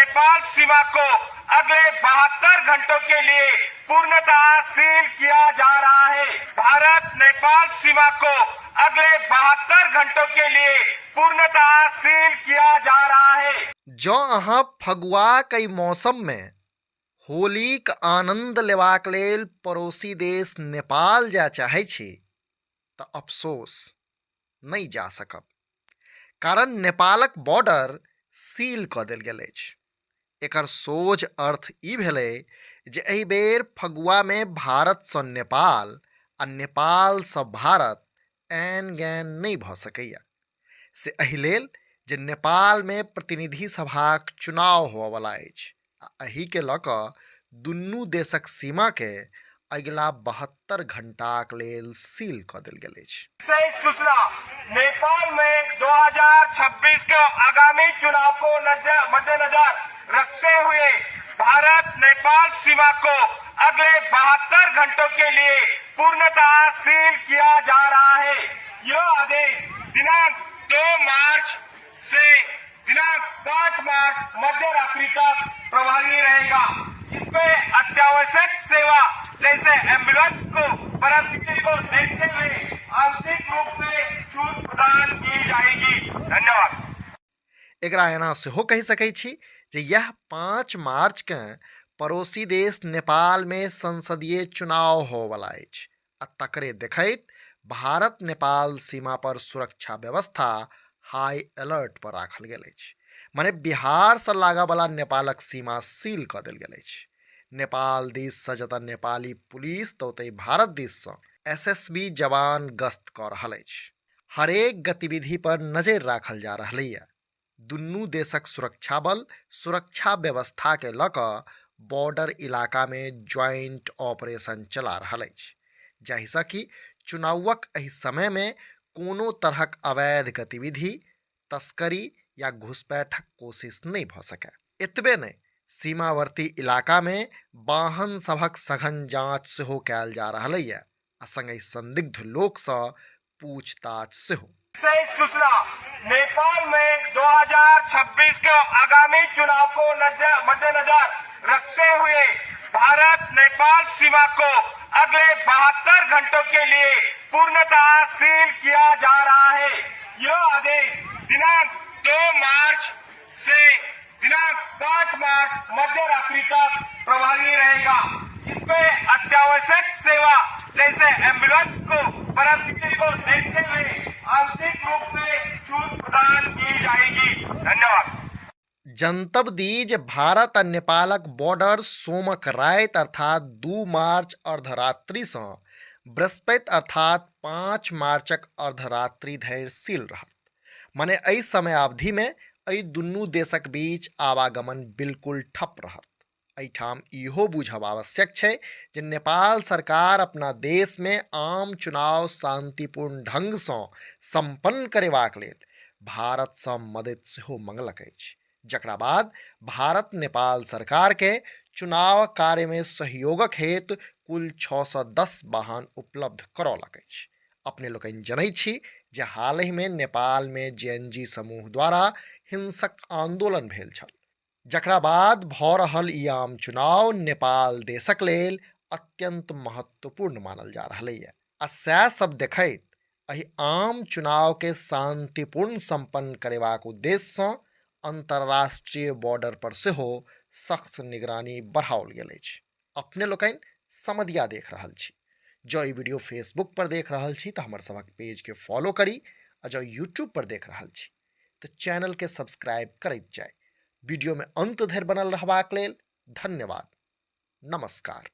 नेपाल सीमा को अगले 72 घंटों के लिए पूर्णतः सील किया जा रहा है। भारत नेपाल सीमा को अगले 72 घंटों के लिए पूर्णतः सील किया जा रहा है। जँ अहाँ फगुआक एहि मौसममे होलीक आनन्द लेबाक लेल पड़ोसी देश नेपाल जाय चाहै छी तऽ अफसोस, नहि जा सकब, कारण नेपालक बॉर्डर सील कऽ देल गेल अछि। एकर सोझ अर्थ ई भेलै जे एहि बेर फगुआमे भारतसँ नेपाल आ नेपालसँ भारत एन गैन नहि भऽ सकैए। से एहि लेल जे नेपालमे प्रतिनिधि सभाक चुनाव होअवला अछि आ एहिके लऽ कऽ दुनू देशक सीमाके अगिला 72 घंटाक लेल सील कऽ देल गेल अछि। विशेष सूचना, नेपाल में 2026 के आगामी चुनाव को मद्देनजर रखते हुए भारत नेपाल सीमा को अगले 72 घंटों के लिए पूर्णतः सील किया जा रहा है। यह आदेश दिनांक 2 मार्च से दिनांक 5 मार्च मध्यरात्रि तक प्रभावी रहेगा। इसमें अत्यावश्यक सेवा जैसे एम्बुलेंस को परिस्थिति को देखते हुए आंशिक रूप से छूट प्रदान की जाएगी। धन्यवाद। एकरा एना सेहो कहि सकै छी जे यह 5 मार्चकेँ पड़ोसी देश नेपालमे संसदीय चुनाव होवला अछि आ तकरे देखैत भारत नेपाल सीमा पर सुरक्षा व्यवस्था हाई अलर्ट पर राखल गेल अछि। मने बिहारसँ लागऽवला नेपालक सीमा सील कऽ देल गेल अछि। नेपाल दिससँ जतऽ नेपाली पुलिस तऽ ओतहि भारत दिससँ एसएसबी जवान गश्त कऽ रहल अछि। हरेक गतिविधि पर नजरि राखल जा रहलैए। दुनू देशक सुरक्षा बल सुरक्षा व्यवस्थाके लऽ कऽ बॉर्डर इलाकामे ज्वाइंट ऑपरेशन चला रहल अछि, जाहिसँ कि चुनावक एहि समयमे कोनो तरहक अवैध गतिविधि, तस्करी या घुसपैठक कोशिश नहि भऽ सकय। एतबे नहि, सीमावर्ती इलाकामे वाहन सभक सघन जांच सेहो कयल जा रहलैए आ संगहि संदिग्ध लोकसँ पूछताछ सेहो। विशेष सूचना, नेपाल में 2026 के आगामी चुनाव को मद्देनजर रखते हुए भारत नेपाल सीमा को अगले 72 घंटों के लिए पूर्णतः सील किया जा रहा है। यह आदेश दिनांक 2 मार्च से दिनांक 5 मार्च मध्यरात्रि तक प्रभावी रहेगा। इसमें अत्यावश्यक सेवा जैसे एम्बुलेंस को परिस्थिति को देखते हुए आंशिक रूप से छूट प्रदान की जाएगी। धन्यवाद। जनतब दी जे भारत आ नेपालक बॉर्डर सोमक राति अर्थात 2 मार्च अर्धरात्रिसँ बृहस्पति अर्थात 5 मार्चक अर्धरात्रि धरि सील रहत। मने एहि समयावधिमे एहि दुनू देशक बीच आवागमन बिल्कुल ठप रहत। एहिठाम इहो बूझब आवश्यक छै जे नेपाल सरकार अपना देशमे आम चुनाव शांतिपूर्ण ढंगसँ सम्पन्न करेबाक लेल भारतसँ मदति सेहो मंगलक अछि, जकरा बाद भारत नेपाल सरकारके चुनाव कार्यमे सहयोगक हेतु कुल 610 वाहन उपलब्ध करौलक अछि। अपने लोकनि जनै छी जे हालहिमे नेपालमे जेएनजी समूह द्वारा हिंसक आंदोलन भेल छल, जकरा बाद भऽ रहल ई आम चुनाव नेपाल देशक लेल अत्यंत महत्वपूर्ण मानल जा रहलैए आ सएह सब देखैत एहि आम चुनावके शांतिपूर्ण सम्पन्न करेबाक उद्देश्यसँ अंतर्राष्ट्रीय बॉर्डर पर सेहो सख्त निगरानी बढ़ाओल गेल अछि। अपने लोकनि समदिया देख रहल छी। जँ ई वीडियो फेसबुक पर देख रहल छी तऽ हमर सभक पेज के फॉलो करी आ जँ यूट्यूब पर देख रहल छी तऽ चैनल के सब्सक्राइब करैत जाय। वीडियो में अंत धरि बनल रहबाक लेल धन्यवाद। नमस्कार।